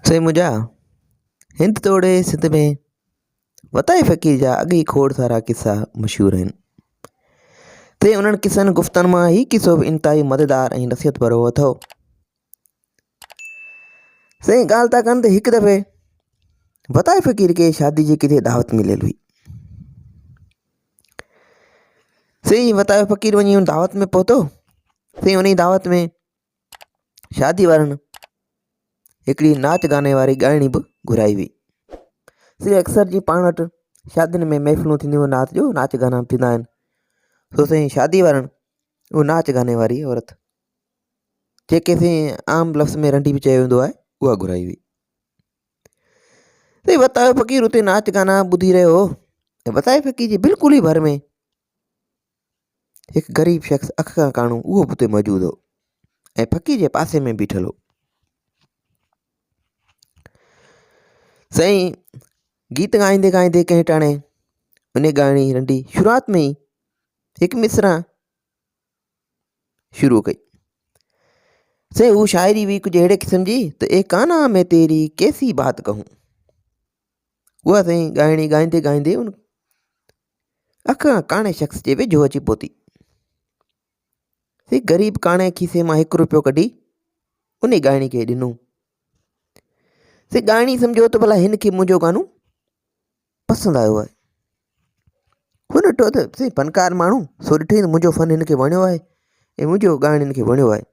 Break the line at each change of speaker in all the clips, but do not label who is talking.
سائين منهنجا، هند توڙي سنڌ ۾ وتائي فقير جا اڳ ئي کوڙ سارا قصا مشهور آهن. تي انهن قصن گفتن مان هي قصو به انتهائي مزيدار ۽ نصيحت ڀريو اٿو. سائين ڳالهه ٿا ڪن ته هڪ دفعي وتائي فقير کي شادي جي ڪٿي دعوت مليل هئي. سائين وتايو فقير وڃي ان دعوت ۾ پهتو. سائين انهي دعوت ۾ شادي وارن هڪڙي ناچ گاني واري ڳائڻي به گهرائي هئي. سي اڪثر جي پاڻ وٽ شادين ۾ محفلون ٿينديون آهن رات جو ناچ گانا به ٿيندا آهن سو سائين شادي وارن اهو ناچ گاني واري عورت جيڪي سائين عام لفظ ۾ رنڊي به چيو ويندو آهي اها گهرائي هئي. سائين وتايو فقير اتي ناچ گانا ٻڌي رهيو هو ۽ وتايي فقير جي بلڪل ئي ڀر ۾ هڪ غريب شخص اک کان ڪاڻو اهو به اتي موجود هو ۽ فقير جي پاسي ۾ بيٺل هو. سائين گيت ڳائيندي ڳائيندي ڪنهن ٽاڻي ان ڳائڻي رنڊي شروعات ۾ ئي هڪ مصرع شروع ڪئي. سائين هو شاعري هئي ڪجهه اهڙي قسم جي ته اي ڪانا مين تيري ڪيسي بات ڪهون. اها سائين ڳائڻي ڳائيندي ڳائيندي ان اک کان ڪاڻي شخص جي ويجهو اچي پهتي. سي غريب ڪاڻي کيسي مان هڪ روپيو ڪڍي انهي ڳائڻي کي ڏنو. سي ڳائڻي سمجهيو ته ڀلا هن کي منهنجو گانو پسند آيو آهي. هن ڏٺو ته سي فنڪار ماڻهو سو ڏٺئي ته منهنجو فن هن کي وڻيو آهي ۽ منهنجو ڳائڻ هن کي وڻيو آهي.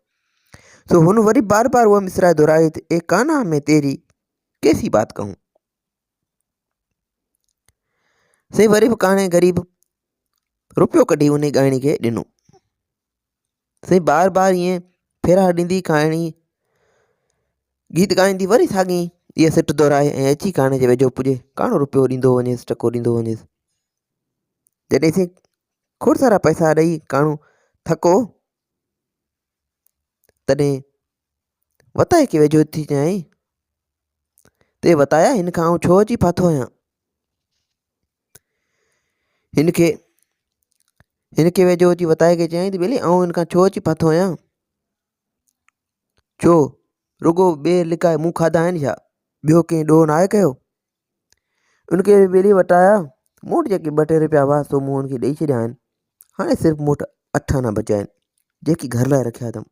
سو هن وري بار بار اها مصرع دهرائي ته اي ڪانا مين تيري ڪيسي بات ڪهون. سائين وري به ڪاڻي غريب روپيو ڪڍي انهي ڳائڻي کي ڏنو. سائين بار بار ائين ڦيرا ڏيندي ڪاڻي گيت ڳائيندي وري ساڳي اها سٽ دهرائي ۽ اچي ڪاڻي جي ويجهو پڄي ڪاڻو روپيو ڏيندو وڃيس ٽڪو ڏيندو وڃيس. جڏهن سائين کوڙ سارا پئسا ڏئي ڪاڻو ٿڪو تڏهن وتائي کي ويجهو ٿي چيائين تي وتايا هن کان آئون ڇو اچي ڦاٿو آهيان؟ هن کي هن کي ويجهو اچي وتائي کي چيائين ته ٻيلي آئون هن کان ڇو اچي ڦاٿو آهيان؟ ڇو رڳو ٻير لڪائي مون کاڌا آهن ڇا؟ ٻيو ڪنهن ڏوهه ناهي ڪيو؟ ان کي ٻيلي وتايا مون وٽ جيڪي ٻه ٽي روپيا هئا سو مون هن کي ڏئي ڇڏيا آهن هاڻي صرف مون وٽ اٺ آنا بچيا آهن جيڪي گهر لاء رکيا اٿم.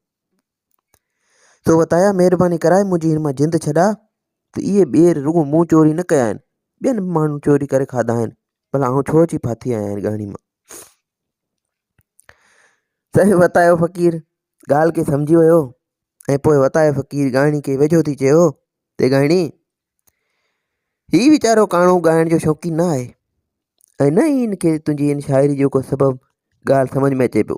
تو وتايا مهرباني ڪرائي منهنجي هن مان جند ڇڏاء ته اهي ٻير رڳو مون چوري نه ڪيا آهن، ٻين به ماڻهن چوري ڪري کاڌا آهن، ڀلا آئون ڇو اچي ڦاٿي آهيان هن ڳاڻي مان. سائين وتايو فقير ڳالهه کي سمجهي ويو ۽ پوء وتايو فقير ڳائڻي کي ويجهو ٿي چيو ته ڳائڻي هي ويچارو ڪاڻو ڳائڻ جو شوقين نه آهي ۽ نه ئي هن کي تنهنجي ان شاعري جو ڪو سبب ڳالهه سمجهه ۾ اچي پيو.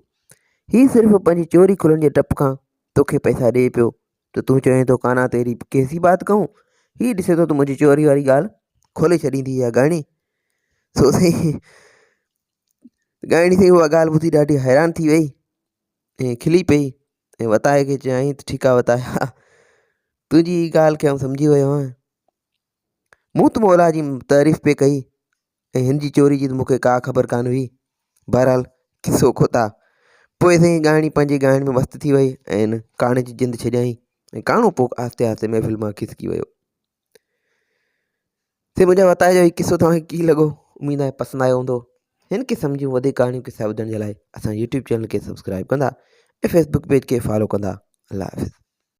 هي صرف پنهنجي چوري کلڻ جي ڊپ کان توکي پئسا ڏئي پيو ته تون چوين ٿو ڪانا تيري ڪيسي بات ڪهون. هي ڏسي ٿو ته منهنجي چوري واري ڳالهه کولي ڇڏيندي اها ڳائڻي. سو سائين ڳائڻي سائين اها ڳالهه ٻڌي ڏاڍي حيران ٿي وئي ۽ کلي پئي. ۽ وتائي کي چيائين ته ٺيڪ آ وتايا تنهنجي هي ڳالهه کي آئون سمجهي ويو آهيان مون ته مولا جي تعريف پئي ڪئي ۽ هن جي چوري جي ته مون کي ڪا خبر ڪانه هئي بهرحال قصو کوتا پوء سائين ڳائڻي پنهنجي ڳائڻ ۾ مست ٿي وئي ۽ هن ڪاڻي جي جند ڇڏيائين ۽ ڪاڻو پوء آهستي آهستي محفل مان کسڪي ويو سي منهنجا وتائي جو هي قصو توهان کي ڪيئن لڳو اميد آهي پسند آيو هوندو هن قسم جون وڌيڪ ڪهاڻيون قصا ٻڌڻ جي لاء اسان يوٽيوب چينل کي سبسڪرائب ڪندا ۽ فيسبوڪ پيج کي فالو ڪندا الله حافظ.